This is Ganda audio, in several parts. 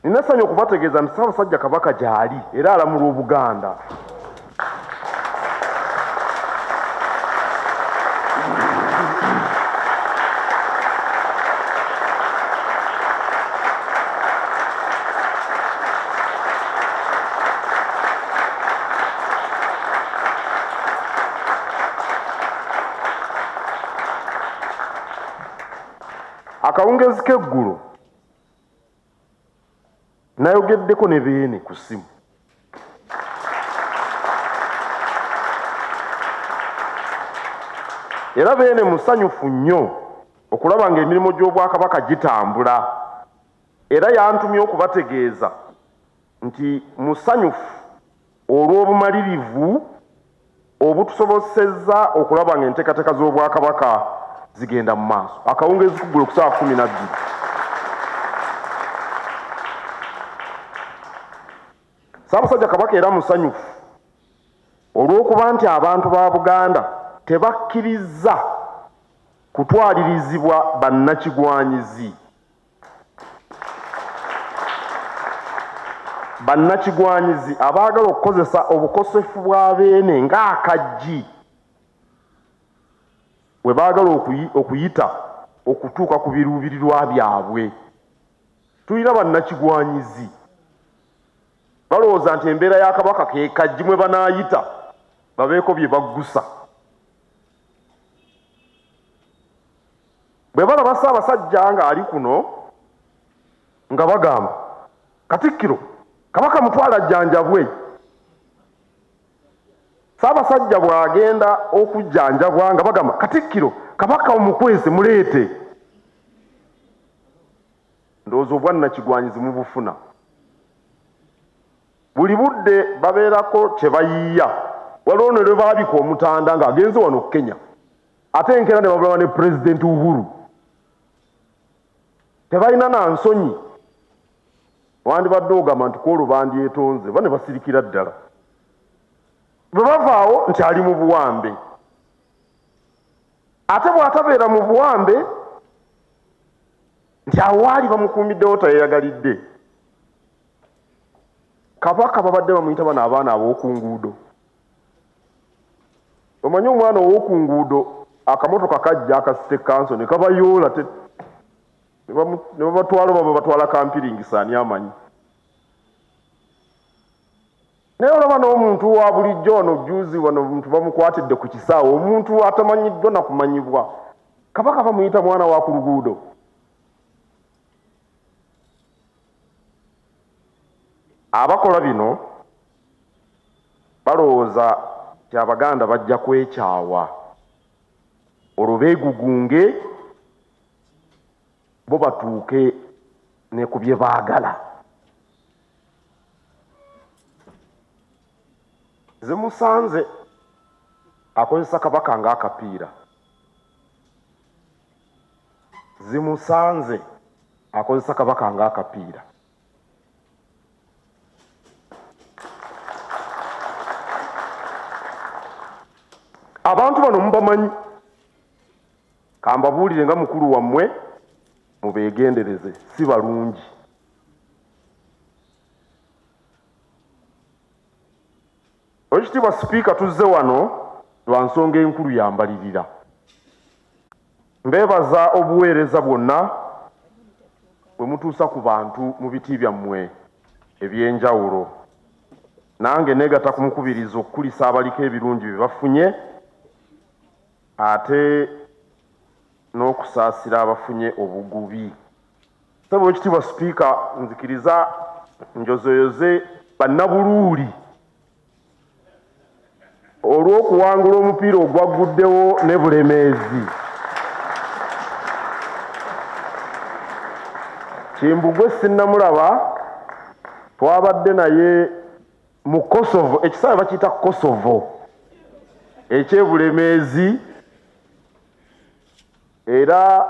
Nina essanyu okubategeeza nti Ssaabasajja Kabaka gyali era alamula Obuganda. Akawungeezi k'eggulo nayogeddeko ne Beene ku ssimu. Era Beene musanyufu nnyo okulaba ng'emirimu gy'Obwakabaka gitambula era yantumye okubategeeza nti musanyufu olw'obumalirivu obutusobosezza okulaba ng'enteekateeka z'Obwakabaka zigenda mu maaso. Akawungeezi kuggulo ku ssaawa 12. Ssaabasajja Kabaka era musanyufu olw'okuba nti abantu ba Buganda tebakkirizza kutwalirizibwa bannakigwanyizi. Bannakigwanyizi abaagala okukozesa obukosefu bwa Beene ng'akaggi we baagala okuyita okutuuka ku biruubirirwa byabwe. Tulina bannakigwanyizi balowooza nti embeera ya Kabaka ke kaggi mwe banaayita babeeko bye baggusa. Bwe balaba Ssaabasajja ng'ali kuno nga bagamba, Katikkiro, Kabaka mutwale ajjanjabwe. Ssaabasajja bw'agenda okujjanjabwa nga bagamba, Katikkiro, Kabaka omukwese muleete. Ndowooza obwannakigwanyizi mubufuna. Buli budde babeerako kye bayiiya. Waliwo ne lwe baabika Omutanda ng'agenze wano Kenya. Ate enkeera ne babulaba ne Pulezidenti Uhuru. Tebalina na nsonyi. Wandibadde ogamba nti kwolwo bandyetonze oba ne basirikira ddala. Bwe bavaawo nti ali mu buwambe. Ate bw'atabeera mu buwambe nti awo waali bamukuumiddewo tayeyagalidde. Kabaka babadde bamuyita bano abaana ab'oku nguudo. Omanyi omwana ow'oku nguudo akamotoka kajja aka city council ne kabayoola ne babatwala oba babatwala kampiringisa ani amanyi. Naye olaba n'omuntu wa bulijjo wano juzi wano omuntu bamukwatidde ku kisaawe, omuntu atamanyiddwa na kumanyibwa. Kabaka bamuyita mwana wa ku luguudo. Abakola bino balowooza nti Abaganda bajja kwekyawa olwo beegugunge bo batuuke ne ku bye baagala. Zimusanze akozesa Kabaka ng'akapiira. Zimusanze akozesa Kabaka ng'akapiira. Abantu bano mubamanyi, kambabuulire nga mukulu wammwe, mubeegendereze, si balungi. Owekitiibwa Sipiika, tuzze wano lwa nsonga enkulu ya mbalirira. Mbeebaza obuweereza bwonna bwe mutuusa ku bantu mu biti byammwe eby'enjawulo. Nange neegatta ku mukubiriza okukulisa abaliko ebirungi bye bafunye ate n'okusaasira abafunye obugubi. Ssebo Owekitiibwa Sipiika, nzikiriza njozeyoze Bannabuluuli olw'okuwangula omupiira ogwagguddewo ne Bulemeezi. Kimbugwe sinnamulaba, twabadde naye mu Kosovo, ekisaawe bakiyita Kosovo eky'e Bulemeezi era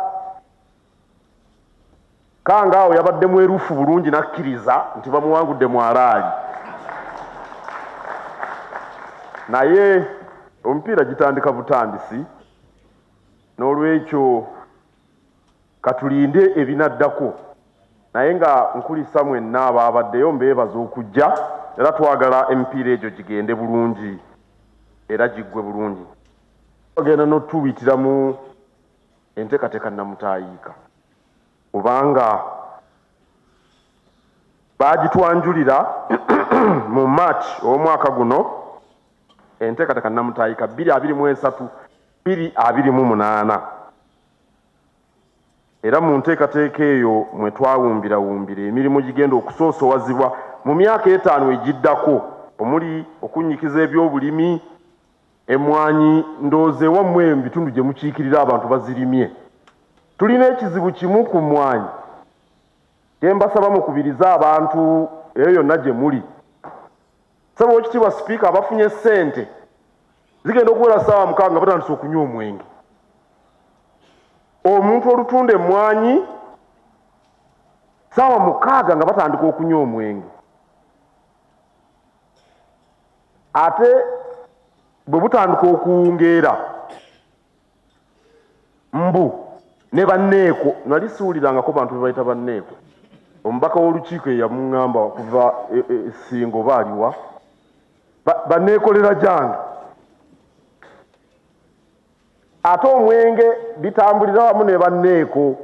Kangaawo yabadde mwerufu bulungi n'akkiriza nti bamuwangudde mu alaali. Naye omupiira gitandika butandisi, n'olwekyo katulinde ebinaddako. Naye nga nkulisa mwenna abaabaddeyo, mbeebaza okujja, era twagala emipiira egyo gigende bulungi era giggwe bulungi. Bagenda n'otuyitira mu enteekateeka Nnamutaayiika, kubanga baagitwanjulira mu March ow'omwaka guno, enteekateeka Nnamutaayiika 2023 2028. Era mu nteekateeka eyo mwe twawumbirawumbira emirimu gigenda okusoosowazibwa mu myaka 5 egiddako, omuli okunnyikiza ebyobulimi, emmwanyi. Ndowooza ewammwe mu bitundu gye mukiikirira abantu bazirimye. Tulina ekizibu kimu ku mmwanyi kye mbasaba mukubirize abantu eyo yonna gye muli. Ssebo Oweekitiibwa Sipiika, abafunye ssente zigenda okuwera ssaawa 6 nga batandise okunywa omwenge. Omuntu olutunda emmwanyi ssaawa 6 nga batandika okunywa omwenge, ate bwe butandika okuwungeera mbu ne banneeko. Nali siwulirangako bantu be bayita banneeko. Omubaka w'olukiiko eyamuŋŋamba okuva Ssingo oba aliwa, banneekolera gyange, ate omwenge bitambulira wamu ne banneeko.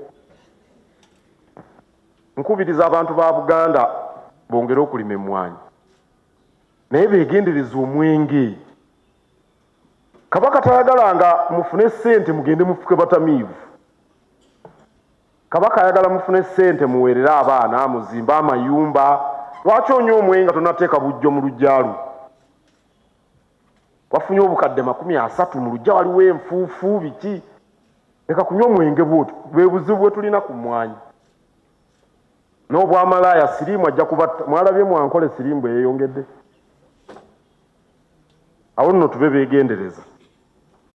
Nkubiriza abantu ba Buganda bongere okulima emmwanyi, naye beegendereze omwenge. Kabaka tayagala nga mufune ssente mugende mufuke batamiivu. Kabaka ayagala mufune ssente muweerere abaana, muzimbe amayumba. Lwaki onywa omwenge nga tonateeka bujjo mu luggya lwo? Wafunye obukadde 30 mu luggya, waliwo enfuufu, biki? Leka kunywa omwenge bwotyo. Bwe buzibu bwe tulina ku mmwanyi n'obwamalaaya. Siriimu ajja kubatta. Mwalabye mwankole siriimu bwe yeeyongedde. Awo nno tube beegendereza.